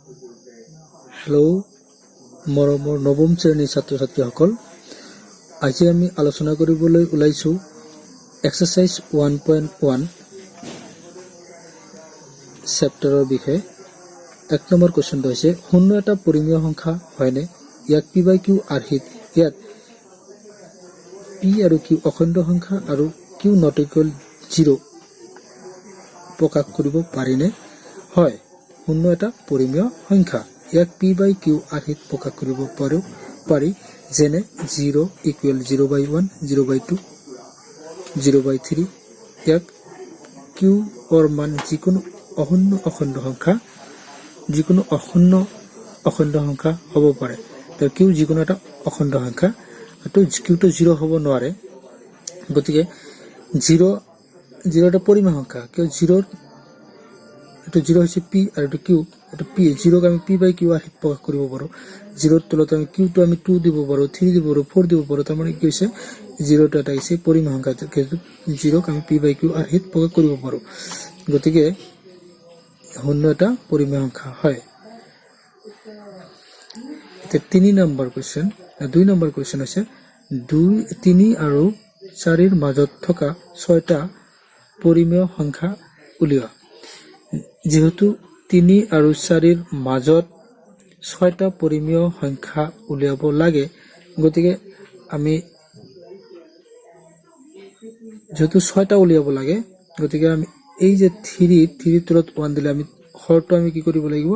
Hello' মৰমৰ নৱম শ্ৰেণীৰ ছাত্ৰ ছাত্ৰীসকল, আজি আমি আলোচনা কৰিবলৈ ওলাইছোঁ এক্সাৰচাইজ 1.1 চেপ্টাৰৰ বিষয়ে। 1 নম্বৰ কুৱেশ্যনটো হৈছে, শূন্য এটা পৰিমেয় সংখ্যা হয়নে? ইয়াক পি বাই কিউ আৰ্হিত, ইয়াত পি আৰু কিউ অখণ্ড সংখ্যা আৰু কিউ not equal zero প্ৰকাশ কৰিব পাৰিনে? হয়, শূন্য এটা পৰিমেয় সংখ্যা। ইয়াক পি বাই কিউ আৰ্হিত প্ৰকাশ কৰিব পাৰি, যেনে 0 equal 0 by 1, 0 by 2, 0 by 3। ইয়াক কিউৰ মান যিকোনো অশূন্য অখণ্ড সংখ্যা, যিকোনো অশূন্য অখণ্ড সংখ্যা হ'ব পাৰে। তো কিউ যিকোনো এটা অখণ্ড সংখ্যা, তো কিউটো জিৰ' হ'ব নোৱাৰে। গতিকে জিৰ' জিৰ' এটা পৰিমেয় সংখ্যা। কিয় জিৰ'ৰ এইটো জিৰ' হৈছে পি আৰু এইটো কিউ। এইটো পি জিৰ'ক আমি পি বাই কিউ আৰ্হিত প্ৰকাশ কৰিব পাৰোঁ। জিৰ'ৰ তলত আমি কিউটো আমি টু দিব পাৰোঁ, থ্ৰী দিব পাৰোঁ, ফ'ৰ দিব পাৰোঁ। তাৰমানে কি হৈছে? জিৰ'টো এটা হৈছে পৰিমেয় সংখ্যা। জিৰ'ক আমি পি বাই কিউ আৰ্হিত প্ৰকাশ কৰিব পাৰোঁ। গতিকে শূন্য এটা পৰিমেয় সংখ্যা হয়। এতিয়া 3 নম্বৰ কুৱেশ্যন, 2 নম্বৰ কুৱেশ্যন হৈছে, 2, 3 আৰু 4ৰ মাজত থকা ছয়টা পৰিমেয় সংখ্যা উলিওৱা। যিহেতু 3 আৰু 4ৰ মাজত ছয়টা পৰিমেয় সংখ্যা উলিয়াব লাগে, গতিকে আমি যিহেতু ছয়টা উলিয়াব লাগে, গতিকে আমি এই যে থ্ৰীৰ তলত ওৱান দিলে আমি হৰটো আমি কি কৰিব লাগিব?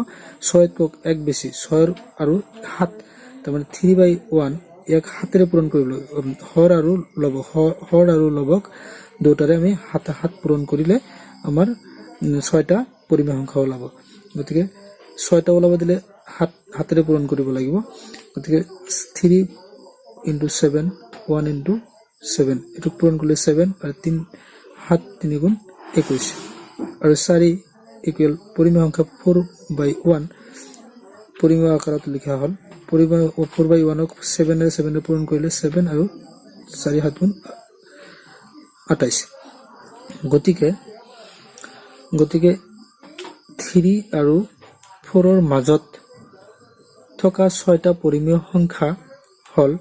ছয়তকৈ এক বেছি, ছয়ৰ আৰু সাত, তাৰমানে থ্ৰী বাই ওৱান। ইয়াক সাতেৰে পূৰণ কৰিব লাগিব। হৰ আৰু লব, হৰ আৰু লবক দুয়োটাৰে আমি সাত সাত পূৰণ কৰিলে আমাৰ ছয়টা পৰিমেয় সংখ্যা ওলাব। গতিকে ছয়টা ওলাব দিলে সাত সাতেৰে পূৰণ কৰিব লাগিব। গতিকে 3 into 7, 1 into 7, এইটো পূৰণ কৰিলে ছেভেন আৰু তিনি সাত তিনি গুণ 21। আৰু 4 ইকুৱেল পৰিমেয় সংখ্যা ফ'ৰ বাই ওৱান পৰিমেয় আকাৰত লিখা হ'ল। পৰিমেয় ফ'ৰ বাই ওৱানক ছেভেনেৰে ছেভেনেৰে পূৰণ কৰিলে ছেভেন আৰু চাৰি সাত গুণ 28। গতিকে থ্ৰী আৰু ফ'ৰৰ মাজত থকা ছয়টা পৰিমেয় সংখ্যা হ'ল,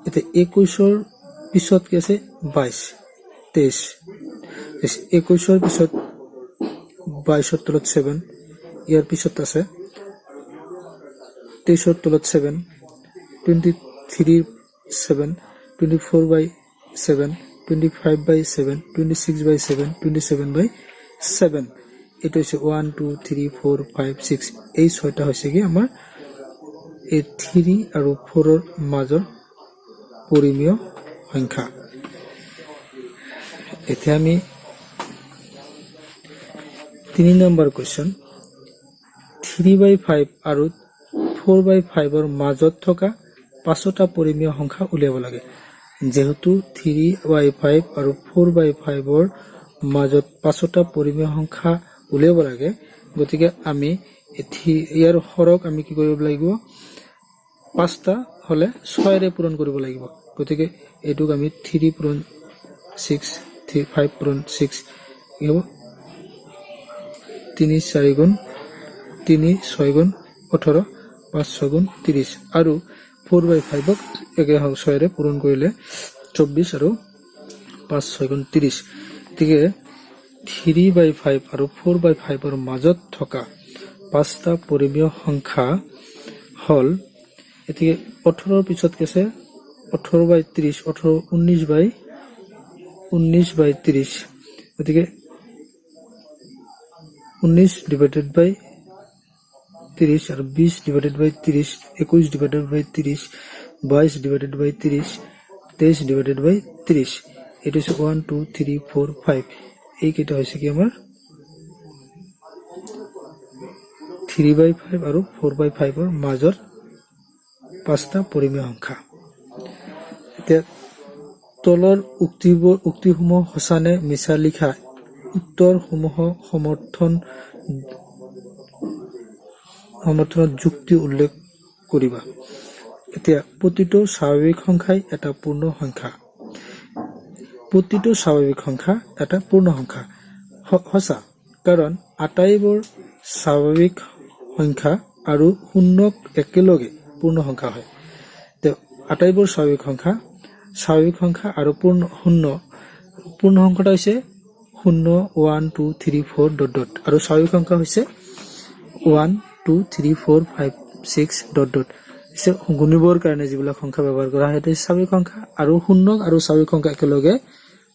এতিয়া 21ৰ পিছত কি আছে? 22, 23। 21ৰ পিছত 22ৰ তলত ছেভেন, ইয়াৰ পিছত আছে 23ৰ তলত seven, 23ৰ 7, 24 by 7, 25 by 7, 26 by 7, 27 by 7। এইটো হৈছে 1, 2, 3, 4, 5, 6। এই ছয়টা হৈছে কি আমাৰ এই থ্ৰী আৰু ফ'ৰৰ মাজৰ পৰিমেয় সংখ্যা। এতিয়া আমি 3 নম্বৰ কুৱেশ্যন, থ্ৰী বাই ফাইভ আৰু ফ'ৰ বাই ফাইভৰ মাজত থকা পাঁচটা পৰিমেয় সংখ্যা উলিয়াব লাগে। যিহেতু থ্ৰী বাই ফাইভ আৰু ফ'ৰ বাই ফাইভৰ মাজত পাঁচটা পৰিমেয় সংখ্যা উলিয়াব লাগে, গতিকে আমি ইয়াৰ হৰক আমি কি কৰিব লাগিব? পাঁচটা হ'লে ছয়েৰে পূৰণ কৰিব লাগিব। গতিকে এইটোক আমি থ্ৰী পূৰণ ছিক্স, থ্ৰী ফাইভ পূৰণ ছিক্স কি হ'ব? তিনি চাৰি গুণ তিনি, ছয় গুণ 18, পাঁচ ছয় গুণ 30। আৰু ফ'ৰ বাই ফাইভক একে ছয়েৰে পূৰণ কৰিলে 24 আৰু পাঁচ ছয় গুণ 30। গতিকে থ্ৰী বাই ফাইভ আৰু ফ'ৰ বাই ফাইভৰ মাজত থকা পাঁচটা পৰিমেয় সংখ্যা হ'ল, গতিকে 18ৰ পিছত কি আছে? 18 বাই 30, 18, 19 বাই 30। গতিকে 19 ডিভাইডেড বাই 30 আৰু 20 ডিভাইডেড বাই 30, 21 ডিভাইডেড বাই 30, 22 ডিভাইডেড বাই 30, 23 ডিভাইডেড বাই 30। এইটো হৈছে 1, 2, 3, 4, 5। এইকেইটা হৈছে কি আমাৰ থ্ৰী বাই ফাইভ আৰু ফ'ৰ বাই ফাইভৰ মাজৰ পাঁচটা পৰিমেয় সংখ্যা। এতিয়া তলৰ উক্তিসমূহ সঁচা নে মিছা লিখা। উত্তৰসমূহ সমৰ্থনত যুক্তি উল্লেখ কৰিবা। এতিয়া প্ৰতিটো স্বাভাৱিক সংখ্যাই এটা পূৰ্ণ সংখ্যা। প্ৰতিটো স্বাভাৱিক সংখ্যা এটা পূৰ্ণ সংখ্যা, সঁচা, কাৰণ আটাইবোৰ স্বাভাৱিক সংখ্যা আৰু শূন্য একেলগে পূৰ্ণ সংখ্যা হয়। আটাইবোৰ স্বাভাৱিক সংখ্যা, স্বাভাৱিক সংখ্যা আৰু পূৰ্ণ শূন্য, পূৰ্ণ সংখ্যাটা হৈছে 0 1 2 3 4 ডট ডট আৰু স্বাভাৱিক সংখ্যা হৈছে 1 2 3 4 5 6 ডট ডট। গুণিবৰ কাৰণে যিবিলাক সংখ্যা ব্যৱহাৰ কৰা হয় সেইটো স্বাভাৱিক সংখ্যা আৰু শূন্য আৰু স্বাভাৱিক সংখ্যা একেলগে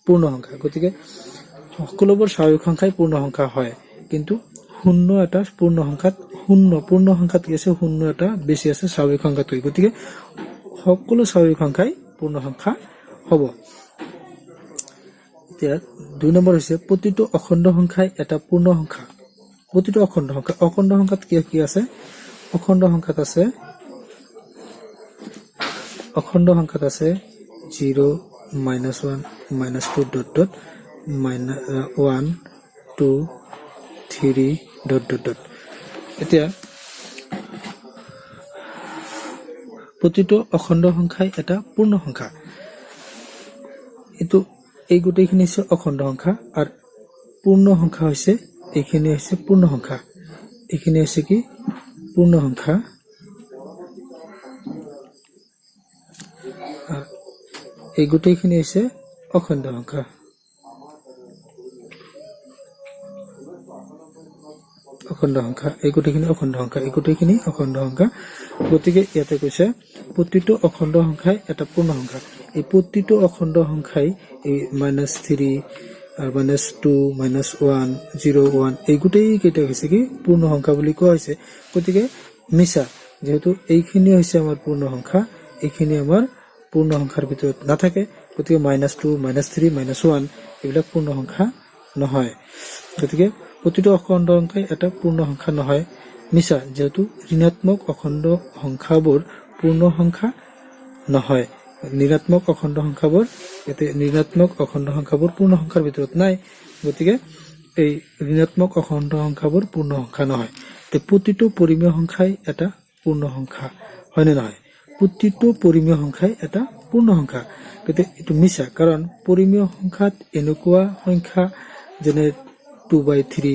পূৰ্ণ সংখ্যা। গতিকে সকলোবোৰ স্বাভাৱিক সংখ্যাই পূৰ্ণ সংখ্যা হয়, কিন্তু শূন্য এটা পূৰ্ণ সংখ্যাত শূন্য পূৰ্ণ সংখ্যাত কি আছে শূন্য এটা বেছি আছে স্বাভাৱিক সংখ্যাতকৈ। গতিকে সকলো স্বাভাৱিক সংখ্যাই পূৰ্ণ সংখ্যা হ'ব। এতিয়া 2 নম্বৰ হৈছে প্ৰতিটো অখণ্ড সংখ্যাই এটা পূৰ্ণ সংখ্যা। প্ৰতিটো অখণ্ড সংখ্যা, অখণ্ড সংখ্যাত কি কি আছে? অখণ্ড সংখ্যাত আছে, অখণ্ড সংখ্যাত আছে 0 -1 -2 dot dot -1 2 3 dot dot dot. এতিয়া প্ৰতিটো অখণ্ড সংখ্যাই এটা পূৰ্ণ সংখ্যা। এইটো এই গোটেইখিনি হৈছে অখণ্ড সংখ্যা আৰু পূৰ্ণ সংখ্যা হৈছে এইখিনি হৈছে পূৰ্ণ সংখ্যা, এইখিনি হৈছে কি পূৰ্ণ সংখ্যা। আৰু এই গোটেইখিনি হৈছে অখণ্ড সংখ্যা। অখণ্ড সংখ্যা, এই গোটেইখিনি অখণ্ড সংখ্যা, এই গোটেইখিনি অখণ্ড সংখ্যা। গতিকে ইয়াতে কৈছে প্ৰতিটো অখণ্ড সংখ্যাই এটা পূৰ্ণ সংখ্যা। এই প্ৰতিটো অখণ্ড সংখ্যাই এই -3 আৰু -2 -1 0 1 এই গোটেইকেইটা হৈছে কি পূৰ্ণ সংখ্যা বুলি কোৱা হৈছে। গতিকে মিছা, যিহেতু এইখিনি হৈছে আমাৰ পূৰ্ণ সংখ্যা, এইখিনি আমাৰ পূৰ্ণ সংখ্যাৰ ভিতৰত নাথাকে। গতিকে -2 -3 -1 এইবিলাক পূৰ্ণ সংখ্যা নহয়। গতিকে প্ৰতিটো অখণ্ড সংখ্যাই এটা পূৰ্ণ সংখ্যা নহয়, মিছা, যিহেতু ঋণাত্মক অখণ্ড সংখ্যাবোৰ পূৰ্ণ সংখ্যা নহয়। ঋণাত্মক অখণ্ড সংখ্যাবোৰ ইয়াতে ঋণাত্মক অখণ্ড সংখ্যাবোৰ পূৰ্ণ সংখ্যাৰ ভিতৰত নাই, গতিকে এই ঋণাত্মক অখণ্ড সংখ্যাবোৰ পূৰ্ণ সংখ্যা নহয়। প্ৰতিটো পৰিমেয় সংখ্যাই এটা পূৰ্ণ সংখ্যা হয়নে নহয়? প্ৰতিটো পৰিমেয় সংখ্যাই এটা পূৰ্ণ সংখ্যা। গতিকে এইটো মিছা, কাৰণ পৰিমেয় সংখ্যাত এনেকুৱা সংখ্যা যেনে 2/3,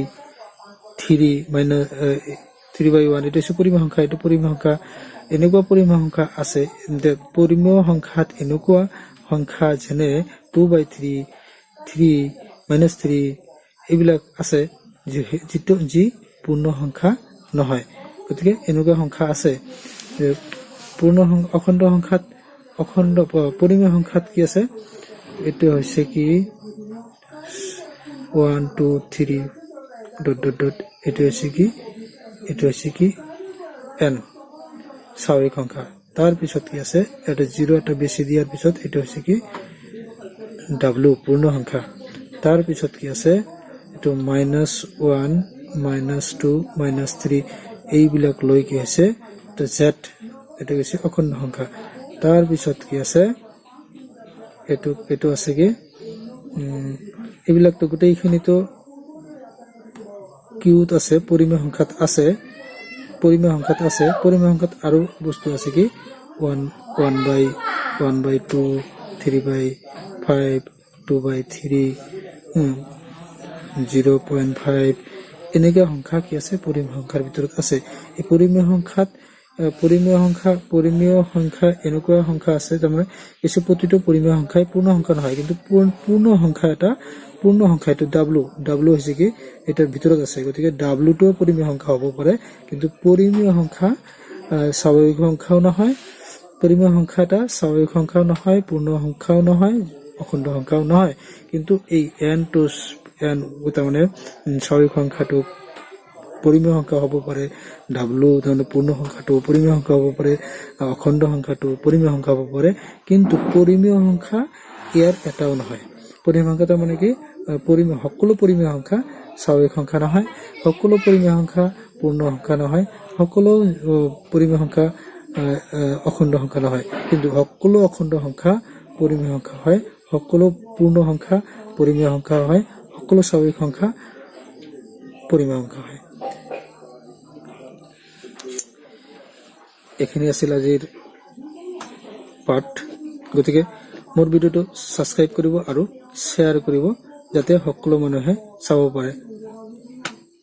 3 মাইনাছ 3/1 এইটো হৈছে পৰিমেয় সংখ্যা, এইটো পৰিমেয় সংখ্যা। এনেকুৱা পৰিমেয় সংখ্যা আছে যে পৰিমেয় সংখ্যাত এনেকুৱা সংখ্যা যেনে 2/3, 3 -3 এইবিলাক আছে যিটো যি পূৰ্ণ সংখ্যা নহয়। গতিকে এনেকুৱা সংখ্যা আছে যে পূৰ্ণ অখণ্ড সংখ্যাত অখণ্ড পৰিমেয় সংখ্যাত কি আছে? এইটো হৈছে কি 1 2 3 ডট ডট ডট, এইটো হৈছে কি, এইটো হৈছে কি এন স্বাভাৱিক সংখ্যা। তাৰপিছত কি আছে? এটা 0 এটা বেছি দিয়াৰ পিছত এইটো হৈছে কি ডাব্লু পূৰ্ণ সংখ্যা। তাৰপিছত কি আছে? এইটো -1 -2 -3 এইবিলাক লৈ কি হৈছে জেড, এইটো হৈছে অখণ্ড সংখ্যা। তাৰপিছত কি আছে? এইটো এইটো আছে কি এইবিলাকতো গোটেইখিনিতো কিউত আছে, পৰিমেয় সংখ্যাত আছে, পৰিমেয় সংখ্যাত আছে। পৰিমেয় সংখ্যাত আৰু বস্তু আছে কি 1 1/1/2 3/5 2/3 0.5 এনেকুৱা সংখ্যা কি আছে পৰিমেয় সংখ্যাৰ ভিতৰত আছে। এই পৰিমেয় সংখ্যাত পৰিমেয় সংখ্যা, পৰিমেয় সংখ্যা এনেকুৱা সংখ্যা আছে, তাৰমানে কিছু প্ৰতিটো পৰিমেয় সংখ্যাই পূৰ্ণ সংখ্যা নহয়, কিন্তু পূৰ্ণ সংখ্যা এটা পূৰ্ণ সংখ্যা এইটো ডাব্লু, ডাব্লু হৈছে কি এটাৰ ভিতৰত আছে। গতিকে ডাব্লুটোও পৰিমেয় সংখ্যা হ'ব পাৰে, কিন্তু পৰিমেয় সংখ্যা স্বাভাৱিক সংখ্যাও নহয়, পৰিমেয় সংখ্যা এটা স্বাভাৱিক সংখ্যাও নহয়, পূৰ্ণ সংখ্যাও নহয়, অখণ্ড সংখ্যাও নহয়। কিন্তু এই এন টু এন তাৰমানে স্বাভাৱিক সংখ্যাটো পৰিমেয় সংখ্যা হ'ব পাৰে, ডাব্লু তাৰমানে পূৰ্ণ সংখ্যাটো পৰিমেয় সংখ্যা হ'ব পাৰে, অখণ্ড সংখ্যাটো পৰিমেয় সংখ্যা হ'ব পাৰে, কিন্তু পৰিমেয় সংখ্যা ইয়াৰ এটাও নহয়। পৰিমেয় সংখ্যা তাৰমানে কি পৰিমেয়, সকলো পৰিমেয় সংখ্যা স্বাভাৱিক সংখ্যা নহয়, সকলো পৰিমেয় সংখ্যা পূৰ্ণ সংখ্যা নহয়, সকলো পৰিমেয় সংখ্যা অখণ্ড সংখ্যা নহয়, কিন্তু সকলো অখণ্ড সংখ্যা পৰিমেয় সংখ্যা হয়, সকলো পূৰ্ণ সংখ্যা পৰিমেয় সংখ্যা হয়, সকলো স্বাভাৱিক সংখ্যা পৰিমেয় সংখ্যা হয়। এইখিনি আছিল আজিৰ পাঠ। গতিকে মোৰ ভিডিঅ'টো ছাবস্ক্ৰাইব কৰিব আৰু শ্বেয়াৰ কৰিব যাতে সকলো মানুহে চাব পাৰে।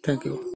Thank you.